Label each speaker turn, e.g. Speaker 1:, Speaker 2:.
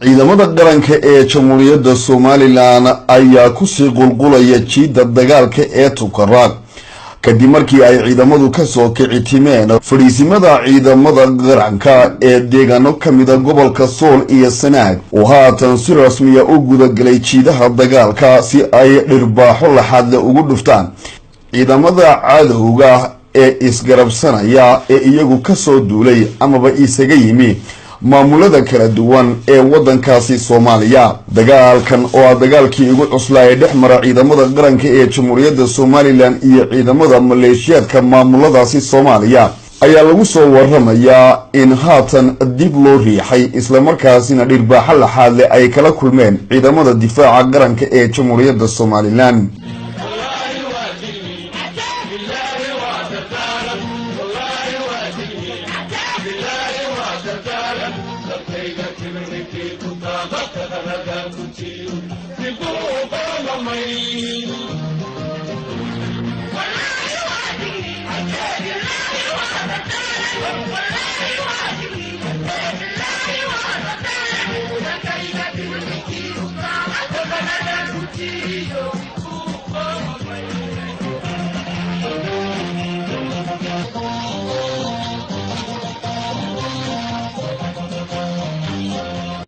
Speaker 1: Ciidamada qaranka ee Jamhuuriyadda Somalilan ayaa kusii qulqulaya jiidda dagaalka ee Tukaraq, kadib markii ay ciidamadu kasoo kici timeen fadhiisimada ciidamada qaranka ee deegaano kamida gobolka Sool iyo Sanaag, oo haatan si rasmiya u gudagelay jiidaha dagaalka si ay dhirbaaxo laxaadle ugu dhuftaan ciidamada cadowga ee isgarabsanaya ee iyagu kasoo duulay amaba isaga yimi maamulada kala duwan ee wadankaasi Soomaaliya. Dagaalkan oo ah dagaalkii ugu cuslaa ee dhex mara ciidamada qaranka ee Jamhuuriyadda Somalilan iyo ciidamada maleeshiyaadka maamuladaasi Soomaaliya ayaa lagu soo waramayaa in haatan dib loo riixay, islamarkaasina dhirbaaxo laxaadle ay kala kulmeen ciidamada difaaca qaranka ee Jamhuuriyadda Somalilan.